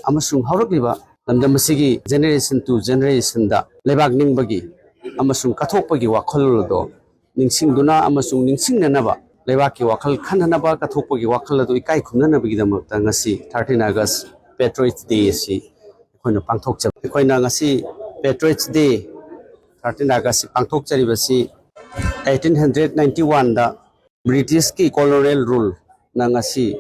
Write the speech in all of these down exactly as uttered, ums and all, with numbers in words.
ꯑꯃꯁꯨꯡ ꯍꯧꯔꯛꯂꯤꯕ ꯂꯝꯗꯝ ꯑꯁꯤꯒꯤ generation to generationꯗ ꯂꯩꯕꯥꯛ ꯅꯤꯡꯕꯒꯤ ꯑꯃꯁꯨꯡ ꯀꯠꯊꯣꯛꯄꯒꯤ ꯋꯥꯈꯜꯂꯣꯟ ꯑꯗꯣ ꯅꯤꯡꯁꯤꯡꯗꯨꯅ ꯑꯃꯁꯨꯡ ꯅꯤꯡꯁꯤꯡꯅꯅꯕ ꯂꯩꯕꯥꯛꯀꯤ ꯋꯥꯈꯜ ꯈꯟꯅꯅꯕ ꯀꯠꯊꯣꯛꯄꯒꯤ ꯋꯥꯈꯜ ꯑꯗꯨ ꯏꯀꯥꯏ ꯈꯨꯝꯅꯅꯕꯒꯤꯗꯃꯛꯇ ꯉꯁꯤ thirteen August Patriots Day ꯑꯁꯤ ꯑꯩꯈꯣꯏꯅ ꯄꯥꯡꯊꯣꯛꯆꯕ꯫ ꯑꯩꯈꯣꯏꯅ ꯉꯁꯤ Patriots Day, thirteen August ꯄꯥꯡꯊꯣꯛꯆꯔꯤꯕꯁꯤ eighteen hundred ninety oneꯗ Britishꯀꯤ colonial ruleꯅ ꯉꯁꯤ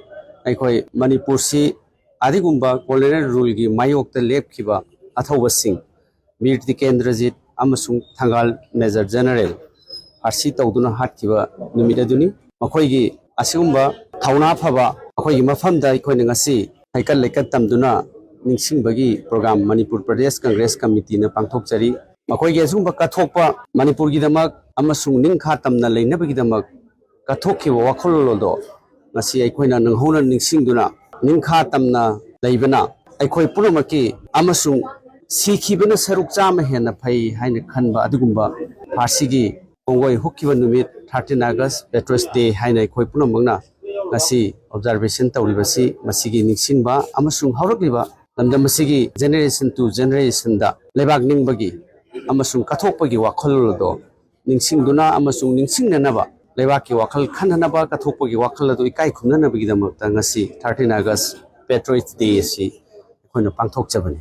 ꯑꯩꯈꯣꯏ ꯃꯅꯤꯄꯨꯔꯁꯤ ꯑꯗꯨꯒꯨꯝꯕ colonial ruleꯒꯤ ꯃꯥꯌꯣꯛꯇ ꯂꯦꯞꯈꯤꯕ ꯑꯊꯧꯕꯁꯤꯡ ꯕꯤꯔ ꯇꯤꯀꯦꯟꯗ꯭ꯔꯖꯤꯠ ꯑꯃꯁꯨꯡ ꯊꯪꯒꯥꯜ Major General ꯐꯥꯔꯁꯤ ꯇꯧꯗꯨꯅ ꯍꯥꯠꯈꯤꯕ ꯅꯨꯃꯤꯠ ꯑꯗꯨꯅꯤ꯫ ꯃꯈꯣꯏꯒꯤ ꯑꯁꯤꯒꯨꯝꯕ ꯊꯧꯅꯥ ꯐꯕ ꯑꯩꯈꯣꯏꯒꯤ ꯃꯐꯝꯗ ꯑꯩꯈꯣꯏꯅ ꯉꯁꯤ ꯍꯩꯀꯠ ꯂꯩꯀꯠ ꯇꯝꯗꯨꯅ ꯅꯤꯡꯁꯤꯡꯕꯒꯤ program ꯃꯅꯤꯄꯨꯔ ꯄ꯭ꯔꯗꯦꯁ ꯀꯪꯒ꯭ꯔꯦꯁ ꯀꯃꯤꯇꯤꯅ ꯄꯥꯡꯊꯣꯛꯆꯔꯤ꯫ ꯃꯈꯣꯏꯒꯤ ꯑꯁꯤꯒꯨꯝꯕ ꯀꯠꯊꯣꯛꯄ ꯃꯅꯤꯄꯨꯔꯒꯤꯗꯃꯛ ꯑꯃꯁꯨꯡ ꯅꯤꯡꯈꯥ ꯇꯝꯅ ꯂꯩꯅꯕꯒꯤꯗꯃꯛ ꯀꯠꯊꯣꯛꯈꯤꯕ ꯋꯥꯈꯜꯂꯣꯟ ꯑꯗꯣ ꯉꯁꯤ ꯑꯩꯈꯣꯏꯅ ꯅꯪꯍꯧꯅ ꯅꯤꯡꯁꯤꯡꯗꯨꯅ ꯅꯤꯡꯈꯥ ꯇꯝꯅ ꯂꯩꯕꯅ ꯑꯩꯈꯣꯏ ꯄꯨꯝꯅꯃꯛꯀꯤ ꯑꯃꯁꯨꯡ ꯁꯤꯈꯤꯕꯅ ꯁꯔꯨꯛ ꯆꯥꯝꯃ ꯍꯦꯟꯅ ꯐꯩ ꯍꯥꯏꯅ ꯈꯟꯕ ꯑꯗꯨꯒꯨꯝꯕ ꯐꯥꯔꯁꯤꯒꯤ ꯀꯣꯡꯒꯣꯏ ꯍꯨꯛꯈꯤꯕ ꯅꯨꯃꯤꯠ thirteen August Patriots Day ꯍꯥꯏꯅ ꯑꯩꯈꯣꯏ ꯄꯨꯝꯅꯃꯛꯅ ꯉꯁꯤ observation ꯇꯧꯔꯤꯕꯁꯤ ꯃꯁꯤꯒꯤ ꯅꯤꯡꯁꯤꯡꯕ ꯑꯃꯁꯨꯡ ꯍꯧꯔꯛꯂꯤꯕ ꯂꯝꯗꯝ ꯑꯁꯤꯒꯤ generation to generationꯗ ꯂꯩꯕꯥꯛ ꯅꯤꯡꯕꯒꯤ ꯑꯃꯁꯨꯡ ꯀꯠꯊꯣꯛꯄꯒꯤ ꯋꯥꯈꯜꯂꯣꯟ ꯑꯗꯣ ꯅꯤꯡꯁꯤꯡꯗꯨꯅ ꯑꯃꯁꯨꯡ ꯅꯤꯡꯁꯤꯡꯅꯅꯕ ꯂꯩꯕꯥꯛꯀꯤ ꯋꯥꯈꯜ ꯈꯟꯅꯅꯕ ꯀꯠꯊꯣꯛꯄꯒꯤ ꯋꯥꯈꯜ ꯑꯗꯨ ꯏꯀꯥꯏ ꯈꯨꯝꯅꯅꯕꯒꯤꯗꯃꯛꯇ ꯉꯁꯤ thirteen August Patriots Day ꯑꯁꯤ ꯑꯩꯈꯣꯏꯅ ꯄꯥꯡꯊꯣꯛꯆꯕꯅꯤ꯫